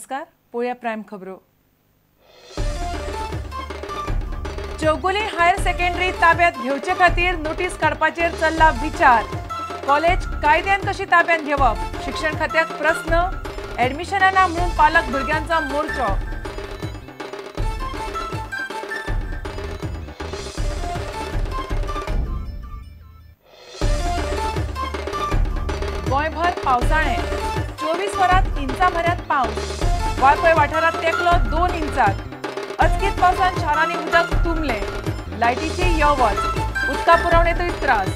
नमस्कार, पळोवया प्रायम खबरो। चौगुले हायर सेकंडरी ताब्यात घेवचे खातीर नोटीस काडपाचेर चल्ला विचार। कॉलेज कायद्यान कशी ताब्यात घेवप, शिक्षण खात्याक प्रस्न, ऍडमिशना ना म्हणून पालक भुरग्यांचा मोर्चो। गोंयभर पावसाळें, 24 वरांत इंचा म्हऱ्यांत पावस। वाळपय वाठारांत तेंकलो 2 इंचाक। अचकीत पावसान शारांनी उदक तुंबलें, लायटीची यो वच, उदका पुरवणेंतूय त्रास।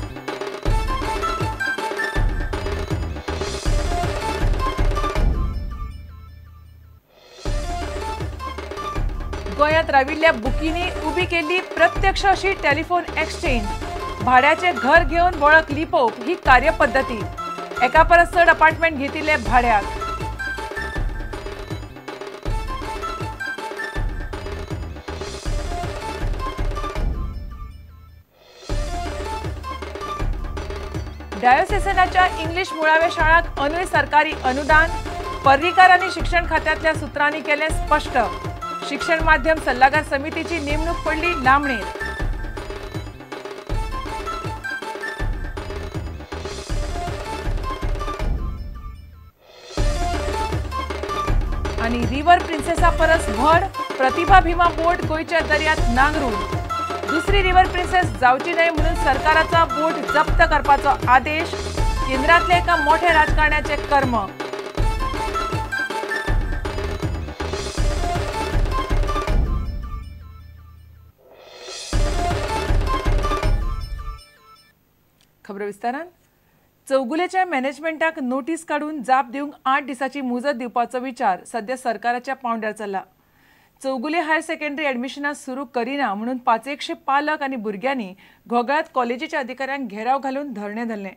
गोंयांत राविल्ल्या बुकींनी उबी केल्ली प्रत्यक्ष अशी टेलिफोन एक्सचेंज, भाड्याचें घर घेवन वळख लिपोवप ही कार्यपद्दती। एका परस चड अपार्टमेंट घेतिल्ले भाड्याक। डायोसेसनाच्या इंग्लीश मुळाव्या शाळांक अनूय सरकारी अनुदान, पर्रीकार आनी शिक्षण खात्यांतल्या सुत्रांनी केलें स्पश्ट। शिक्षण माध्यम सल्लागार समितीची नेमणूक पडली लांबणेर। आनी रिव्हर प्रिन्सेसा परस व्हड प्रतिभा भीमा बोट गोंयच्या दर्यांत नांगरून। दुसरी रिव्हर प्रिन्सेस जावची न्हय म्हणून सरकाराचा बोट जप्त करपाचो आदेश, केंद्रांतल्या एका मोठ्या राजकारण्याचे कर्म। खबर विस्तारान। चौगुलेच्या मॅनेजमेंटाक नोटीस काडून जाप दिवंक 8 दिसाची मुजत दिवपाचो विचार सध्या सरकाराच्या पावंड्यार चल्ला। चौगुले हायर सेकंडरी ॲडमिशनां सुरू करिना म्हणून 500 पालक आनी भुरग्यांनी घोगळात कॉलेजीच्या अधिकाऱ्यांक घेराव घालून धरणें धरलें।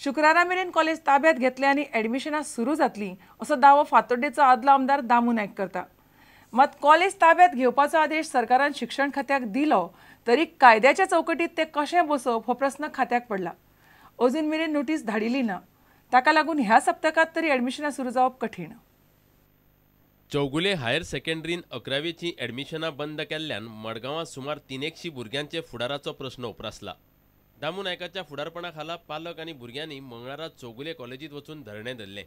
शुक्रारा मेरेन कॉलेज ताब्यात घेतले आनी ॲडमिशनां सुरू जातलीं असो दावो फातोड्डेचो आदलो आमदार दामू नायक करता। मात कॉलेज ताब्यात घेवपाचो आदेश सरकारान शिक्षण खात्याक दिलो तरी कायद्याच्या चौकटीत ते कशें बसोवप हो प्रस्न खात्याक पडला। अजून मेरेन नोटीस धाडिल्ली ना, ताका लागून ह्या सप्तकांत तरी ॲडमिशनां सुरू जावप कठीण। चौगुले हायर सेकंडरीन 11वीची ॲडमिशनां बंद केल्ल्यान मडगांवां सुमार 300 भुरग्यांचे फुडाराचो प्रस्न उप्रासला। दामू नायकाच्या फुडारपणा खाला पालक आनी भुरग्यांनी मंगळारा चौगुले कॉलेजीत वचून धरणें धरलें।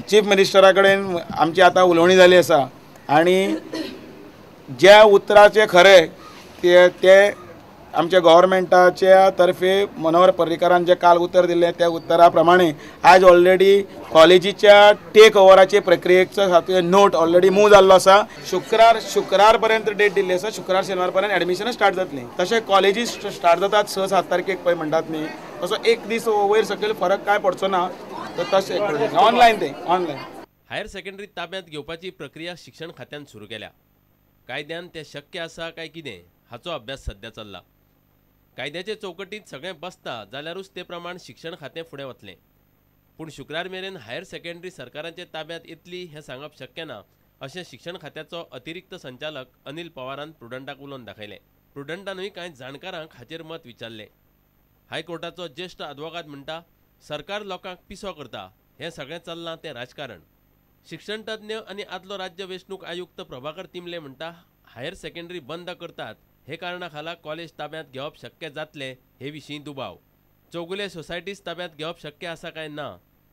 चीफ मिनिस्टरा कडेन आमची आतां उलोवणी जाली आसा आनी ज्या उतराचे खरें ते आमच्या गव्हर्मेंटाच्या तर्फे मनोहर पर्रीकारान जे काल उतर दिल्लें त्या उत्तरा प्रमाणे आज ऑलरेडी कॉलेजीच्या टेक ओवराचे प्रक्रियेचो नोट ऑलरेडी मूव जाल्लो आसा। शुक्रार पर्यंत डेट दिल्ली आसा, शुक्रार शेनवार पर्यंत एडमिशनां स्टार्ट जातलीं। तशें कॉलेजी स्टार्ट जातात 6-7 तारखेक पळय म्हणटात न्ही, तसो एक दीस वयर सकयल फरक काय पडचो ना, तर तशें ऑनलायन ते ऑनलायन हायर सेकंडरी ताब्यात घेवपाची प्रक्रिया शिक्षण खात्यान सुरू केल्या। कायद्यान तें शक्य आसा काय कितें हाचो अभ्यास सध्या चल्ला। कायद्याचे चौकटीत सगळें बसता जाल्यारूच ते प्रमाण शिक्षण खातें फुडें वतलें। पूण शुक्रार मेरेन हायर सेकंडरी सरकाराच्या ताब्यात येतली हें सांगप शक्य ना अशें शिक्षण खात्याचो अतिरिक्त संचालक अनिल पवारान प्रुडंटाक उलोवन दाखयलें। प्रुडंटानूय कांय जाणकारांक हाचेर मत विचारलें। हायकोर्टाचो ज्येश्ठ आदवोगाद म्हणटा, सरकार लोकांक पिसो करता, हें सगळें चल्लां तें राजकारण। शिक्षणतज्ञ आनी आदलो राज्य वेंचणूक आयुक्त प्रभाकर तिमले म्हणटा, हायर सेकंडरी बंद करतात हे कारणा खाला कॉलेज ताब्यात घेवप शक्य जातलें हे विशीं दुबाव। चौगुले सोसायटीज ताब्यात घेवप शक्य आसा काय ना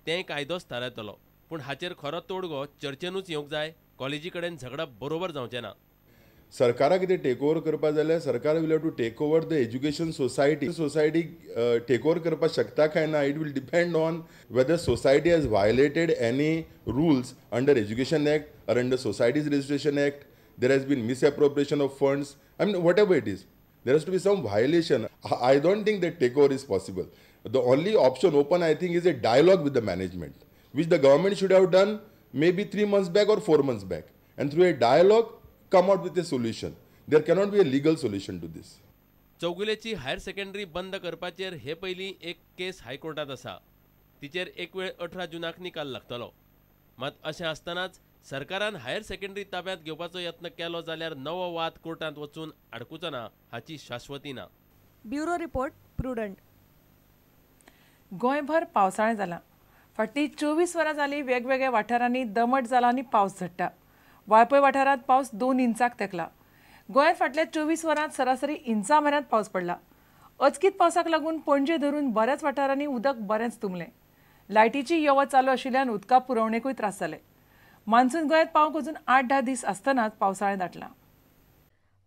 तें कायदोच थारायतलो, पूण हाचेर खरो तोडगो चर्चेनूच येवंक जाय। कॉलेजी कडेन झगडप बरोबर जावचें ना। सरकाराक कितें टेक ओवर करपा जाल्यार सरकार will have to take over the education society. Society take over करपाक शकता काय ना it will depend on whether society has violated any rules under education act or under societies registration act. There has been misappropriation of funds. I mean, whatever it is, there has to be some violation. I don't think that takeover is possible. The only option open, I think, is a dialogue with the management, which the government should have done maybe 3 months back or 4 months back. And through a dialogue, come out with a solution. There cannot be a legal solution to this. चौगुलेची higher secondary बंद करपाचेर हे पयलीं एक केस हायकोर्टांत आसा, तिचेर एक वेळ 18 जूनाक निकाल लागतलो। मात अशें आसतनाच सरकारान हायर सेकंडरी ताब्यात घेवपाचो यत्न केलो जाल्यार नवो वाद कोर्टांत वचून आडकुचो ना हाची शाश्वती ना। Bureau report, Prudent. गोंयभर पावसाळें जालां। फाटलीं 24 वरां जालीं वेगवेगळ्या वाठारांनी दमट जाला आनी पावस झडटा। वाळपय वाठारांत पावस 2 इंचाक तेंकला. गोंयांत फाटल्या 24 वरांत सरासरी इंचा म्हऱ्यांत पावस पडला. अचकीत पावसाक लागून पणजे धरून बऱ्याच वाठारांनी उदक बरेंच तुंबलें. लायटीची यो वच चालू आशिल्ल्यान उदका पुरवणेकूय त्रास जाले. मान्सून गोंयांत पावंक अजून 8-10 दीस आसतनाच पावसाळें दाटलां.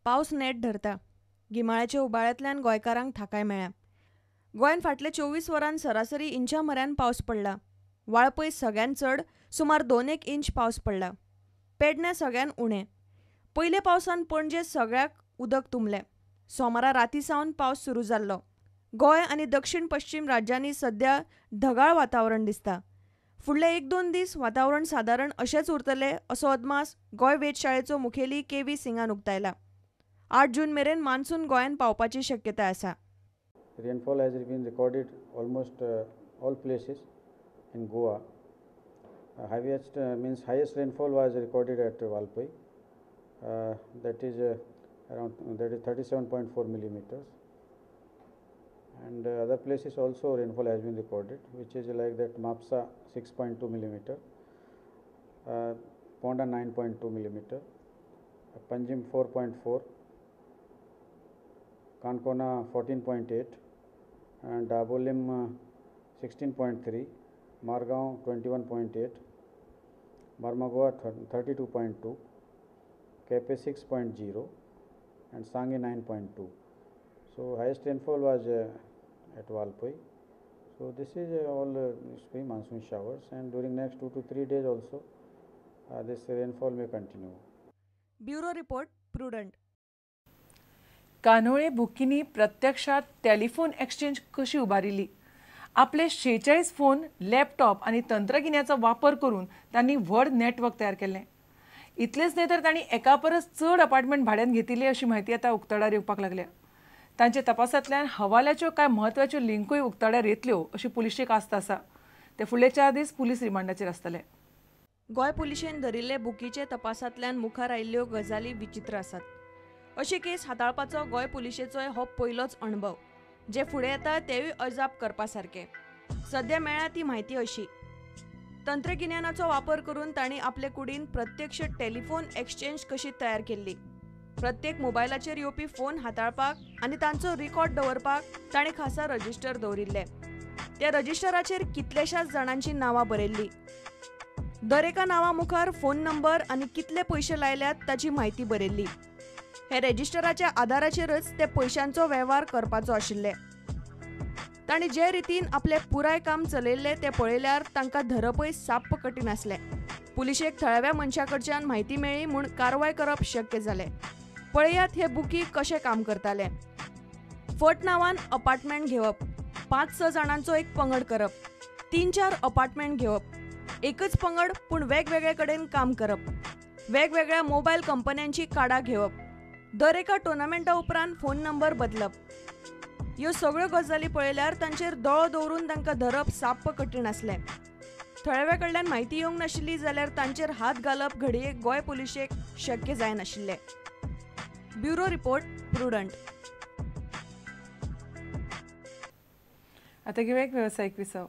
पावस नेट धरता. गिमाळ्याच्या उबाळ्यांतल्यान गोंयकारांक थाकाय मेळ्ळ्या. गोंयांत फाटल्या 24 वरांत सरासरी इंचा म्हऱ्यान पावस पडला. वाळपय सगळ्यान चड सुमार 2-1 इंच पावस पडला. पेडण्यां सगळ्यान उणें. पयल्या पावसान पणजे सगळ्याक उदक तुंबलें. सोमारा राती सावन पावस सुरू जाल्लो. गोंय आनी दक्षिण पश्चिम राज्यांनी सध्या ढगाळ वातावरण दिसता. फुडले 1-2 दीस वातावरण सादारण अशेंच उरतलें असो अदमास गोंय वेधशाळेचो मुखेली के.व्ही. सिंगान उक्तायला. 8 जून मेरेन मान्सून गोंयांत पावपाची शक्यताय आसा. Rainfall has been recorded almost all places in Goa. Highest means highest rainfall was recorded at Valpoi, that is around that is 37.4 millimeters, and other places also rainfall has been recorded, which is like that Mapsa 6.2 millimeter, Ponda 9.2 millimeter, Panjim 4.4, Kankona 14.8, and Dabolim 16.3, Margao 21.8, Marmagoa 32.2, Kepe 6.0, and Sangi 9.2. So highest rainfall was at Valpoi. So this is all monsoon showers, and during next 2 to 3 days also this rainfall may continue. Bureau report, Prudent. Candolim बुकींनी प्रत्यक्षात telephone exchange कशी उबारिल्ली, आपले 46 phone, laptop आनी तंत्रगिन्याचो वापर करून तांणी व्हड network तयार केल्लें. इतलेंच न्हय तर तांणी एका परस चड अपार्टमेंट भाड्यान घेतिल्ली अशी म्हायती आतां उक्ताडार येवपाक लागल्या. तांच्या तपासांतल्यान हवाल्याच्यो कांय म्हत्वाच्यो लिंकूय उक्ताडार येतल्यो अशी पुलिशेक आस्त आसा. ते फुडले 4 दीस पुलीस रिमांडाचेर आसतले. गोंय पुलिशेन धरिल्ले बुकीचे तपासांतल्यान मुखार आयिल्ल्यो गजाली विचित्र आसात. अशी केस हाताळपाचो गोंय पुलिशेचोय हो पयलोच अणभव. जे फुडें येता तेवूय अजाप करपा सारके. सद्या मेळ्ळ्या ती म्हायती अशी, तंत्रगिन्यानाचो वापर करून तांणी आपले कुडीन प्रत्यक्ष टेलिफोन एक्सचेंज कशी तयार केल्ली. प्रत्येक मोबायलाचेर येवपी फोन हाताळपाक आनी तांचो रिकॉर्ड दवरपाक तांणी खासा रजिस्टर दवरिल्ले. त्या रजिस्टराचेर कितल्याशाच जाणांची नांवां बरयल्ली. दर एका नांवा मुखार फोन नंबर आनी कितले पयशे लायल्यात ताची म्हायती बरयल्ली. हे रजिस्टराच्या आदाराचेरच ते पयशांचो वेव्हार करपाचो आशिल्ले. तांणी जे रितीन आपलें पुराय काम चलयल्लें तें पळयल्यार तांकां धरपय साप्प कठीण आसलें. पुलिशेक थळाव्या मनशा कडच्यान म्हायती मेळ्ळी म्हूण कारवाय करप शक्य जालें. पळयात हे बुकी कशें काम करताले. फट नांवान अपार्टमेंट घेवप, 5-6 जाणांचो एक पंगड करप, 3-4 अपार्टमेंट घेवप, एकच पंगड पूण वेगवेगळे कडेन काम करप, वेगवेगळ्या मोबायल कंपन्यांची कार्डां घेवप, दर एका टुर्नामेंटा उपरांत फोन नंबर बदलप. ह्यो सगळ्यो गजाली पळयल्यार तांचेर दोळो दवरून तांकां धरप साप्प कठीण आसलें. थळाव्या कडल्यान म्हायती येवंक नाशिल्ली जाल्यार तांचेर हात घालप घडये गोंय पुलिशेक शक्य जायनाशिल्लें. Bureau report, Prudent. आता घेऊया एक व्यावसायिक विसव.